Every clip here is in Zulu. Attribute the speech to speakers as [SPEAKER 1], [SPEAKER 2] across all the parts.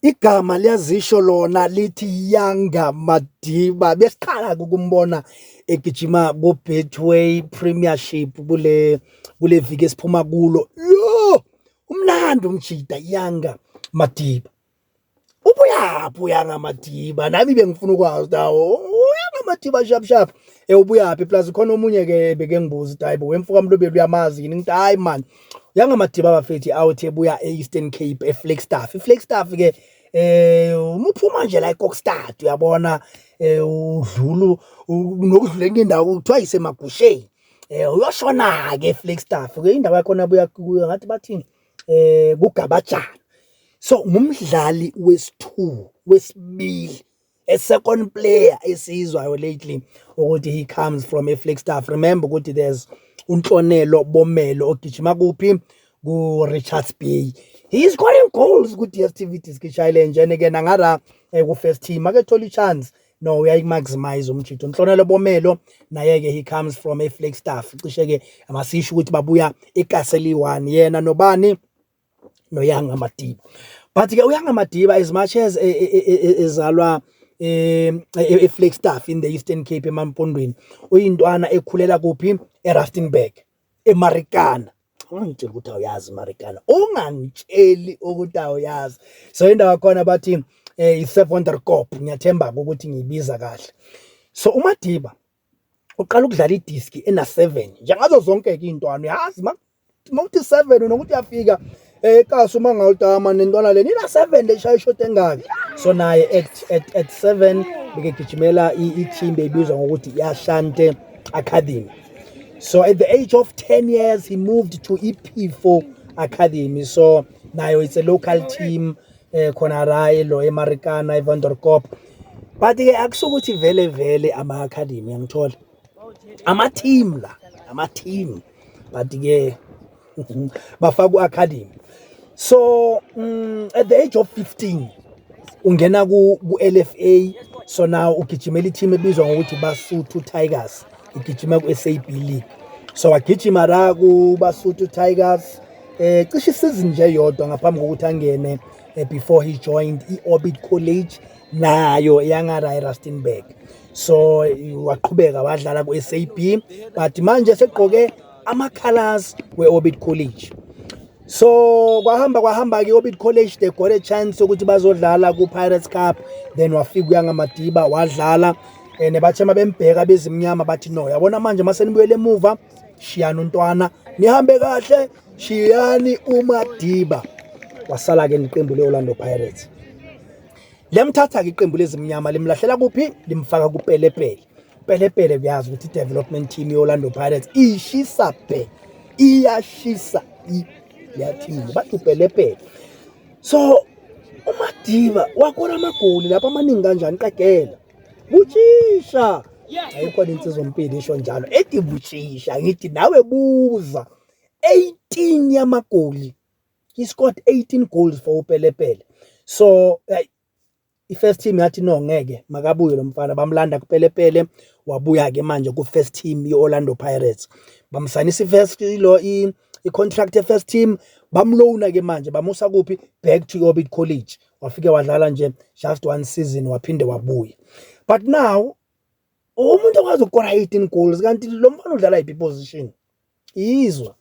[SPEAKER 1] Igama liyazisho lona, lithi Yanga Madiba. Besiqala ukumbona egijima ku-Betway Premiership kule viki esiphuma kulo. Yo, umnandi umjida Yanga Madiba. Ubuyaphi uYanga Madiba? Nami bengifuna ukwazi dawo. UYanga Madiba sharp sharp. Ubuyaphi? Plus khona omunye ke beke ngibuza ukuthi, hayibo, wemfuka Mlobeli, uyamazi yini? Ngithi hayi man. Yanga Madiba bafethi out ebuya e-Eastern Cape, eFlagstaff. IFlagstaff ke uma uphuma nje la eKokstad, uyabona, udlulu nokudlula enye indawo kuthiwa isemagusheni. Uyoshona ke eFlagstaff ke, indawo yakhona buya kuyo ngathi bathini, kuGabajana. So ngumdlali wesi-2, wesibili, a second player esizwayo lately ukuthi he comes from a Flagstaff. Remember ukuthi there's uNtlonelo Bomelo ogijima kuphi? Ku Richards Bay. He is scoring goals ku DStv Diski Challenge and ke nangara ku first team ake thola chance, no, uyayi-maximize umjito Ntlonelo Bomelo. Naye ke he comes from a Flagstaff. Cishe ke amasisho ukuthi babuya eKaseli 1, yena nobani, noYanga Madiba. But ke uYanga Madiba, as much as ezalwa eFlagstaff in the Eastern Cape, emaMpondweni, uyintwana ekhulela kuphi? ERustenburg, eMarikana. Ungangitsheli ukuthi awuyazi iMarikana, ungangitsheli ukuthi awuyazi. So indawo khona bathi iSewonderkop, ngiyathemba ukuthi ngiyibiza kahle. So uMadiba uqala ukudlala idiski ena 7 njengazo zonke ke intwana. Uyazi mawuthi 7 nokuthi uyafika ekasi uma ngawutama nentwana leni ina 7 leshaya ishot engaka. So naye at 7 bekegijimela i-team beyibizwa ngokuthi Yashante Academy. So at the age of 10 years he moved to iP4 Academy. So nayo it's a local team khona rayi lo eMarikana, eVanderkop. But ke akusukuthi vele vele ama academy, ngithola ama team la, ama team, but ke bafaka ku-academy. So at the age of 15 ungena ku LFA. So now ugijimela i-team ebizwa ngokuthi Basotho Tigers, igijima ku SAB League. So wagijima la ku Basotho Tigers cishe isizini nje yodwa ngaphambi kokuthi angene, before he joined i-Orbit College, nayo yangara eRustenburg. So waqhubeka wadlala ku SAB, but manje segqoke ama colors we-Orbit College. So kwahamba kwahamba ke, Orbit College, they got a chance ukuthi bazodlala ku Pirates Cup. Then wafika uYanga Madiba wadlala and bathe mabembheka bezimnyama bathi, "No, yabona manje masenibuyele emuva, shiyani untwana, nihambe kahle, shiyani uMadiba." Wasala ke neqembu le-Orlando Pirates. Lemthatha ke iqembu lezimnyama, limlahlela kuphi? Limfaka kuPelepele. Pelepele, kuyazi ukuthi i-development team ye-Orlando Pirates ishisa bhe, iyashisa leya team bathi uPelepele. So uMadiba wakora amagoli lapha amaningi kanjani? Qagela. Butshisha, ayikhona insizwa ompilo isho njalo, ethi butshisha. Ngithi nawe buza, 18 yamagoli. He scored 18 goals for uPelepele. So i-first team yathi, "No, ngeke, makabuye lo mfana." Bamlanda kuPelepele, wabuya ke manje ku-first team ye-Orlando Pirates. Bamsayinisa i-first lo i-contract ye-first team, bamloana ke manje, bamusa kuphi? Back to Orbit College. Wafike wadlala nje just one season, waphinde wabuya. But now umuntu okwazi ukukora 18 goals, kanti lo mfana udlala yiphi position? Izwa,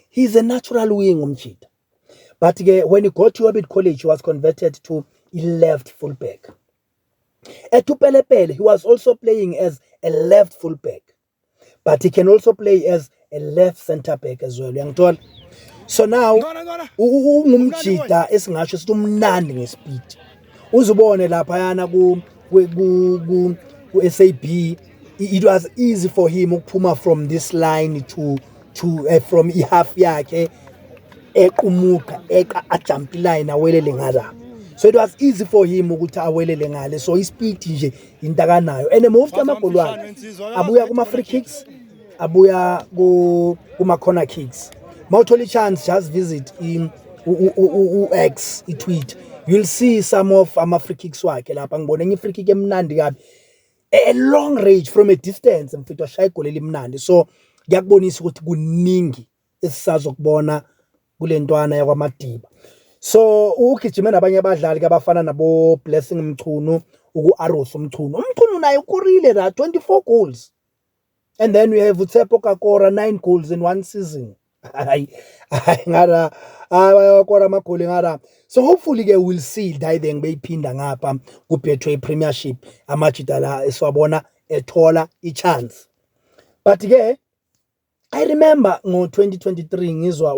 [SPEAKER 1] he's a natural wing umjida, but ke when he got to Orbit College he was converted to a left fullback. At Upelepele he was also playing as a left fullback, but he can also play as a left center back as well, uyangithola? So now ungumjida esingasho sithi umnandi ngespeed. Uzubone laphayana ku SAB, it was easy for him ukuphuma from this line to from ihalf yakhe, equmuka eqa, ajump line, awelele ngala. So it was easy for him ukuthi awelele ngale. So ispeed nje into akanayo, and most amagoli wakhe abuya kuma free kicks, abuya ku kuma corner kicks. Mawuthola i-chance, just visit u-X, i-tweet, you'll see some of ama free kicks wakhe lapha. Ngibona enye free kick emnandi kabi, a long range from a distance, mfethu, washaya igoli elimnandi. So kuyakubonisa ukuthi kuningi esisazokubona kule ntwana yakwaMadiba. So ugijime nabanye abadlali abafana nabo Blessing Mchunu, uku-Arrows uMchunu. UMchunu naye ukorile la 24 goals. And then we have uTshepo Kakora, 9 goals in one season. Hayi hayi, ngara bayakora amagoli ngara. So hopefully ke we'll see Ditheng beyiphinda ngapha ku-Betway Premiership, amajita la esiwabona ethola i-chance. But ke I remember ngo-2023 ngizwa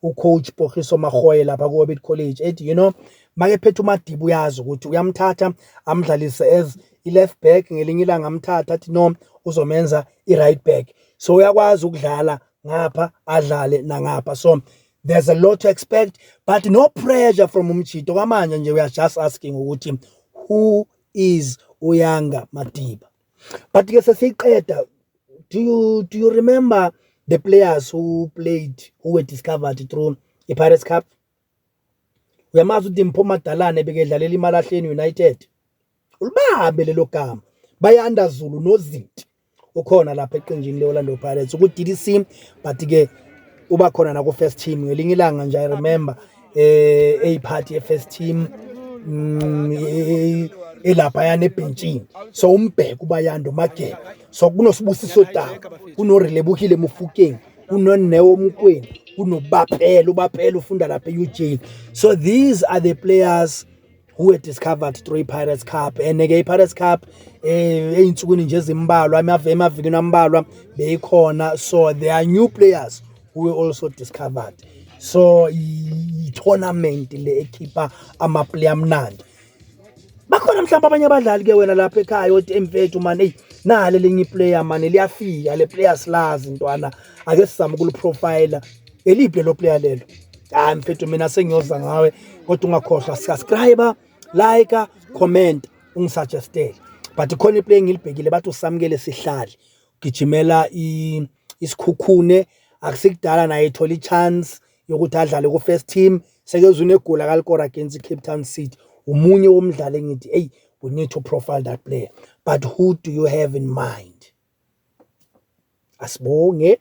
[SPEAKER 1] ucoach Pogiso Makhoye lapha ku-Orbit College ethi make phethe uMadiba, uyazi ukuthi uyamthatha amdlalise as i-left back, ngelinye ilanga amthatha athi no, uzomenza i-right back, so uyakwazi ukudlala ngapha adlale nangapha. So there's a lot to expect, but no pressure from umjito kwamanje nje. We are just asking ukuthi who is uYanga Madiba. But ke sesiyiqeda, do you remember the players who played, who were discovered through i-Pirates Cup? Uyamazi uDimpho Madalane bekedlalela iMalahleni United, ulibambe lelo gama. Bayanda Zulu nozinti ukhona lapha eqenjini le-Orlando Pirates ku-DDC, but ke uba khona naku first team ngelinye ilanga nje. I remember eyiphathi ye-first team elapha yana ebhentshini, so umbheke uBayanda uMageba. So kunoSibusiso Tau, kunoRelebohile Mofokeng, kunoNeo Mokwena, kunoBaphela, uBaphela ufunda lapha e-UJ. So these are the players who were discovered through i-Pirates Cup. And ke i-Pirates Cup eyinsukwini nje ezimbalwa, emavikini ambalwa beyikhona, so there are new players who were also discovered. So i-tournament le ekhipha ama-player amnandi. Bakhona mhlawumbe abanye abadlali ke wena lapha ekhaya othi, "Mfethu man, hey, nale lenye iplayer man, liyafika le player, silazi ntwana, ake sizame ukuliprofile." Eliphi lelo player lelo? Hayi mfethu, mina sengiyoza ngawe, kodwa ungakhohlwa subscribe, like, comment, ungisuggestele. But khona iplayer ngilibhekile, bathi uSamukele Sihlali, gijimela iSekhukhune. Akusikudala naye ethola i-chance yokuthi adlale ku-first team, sekezwe unegoli akalikora against i-Cape Town City. Umunye womdlali engithi, hey, we need to profile that player. But who do you have in mind? Asibonge.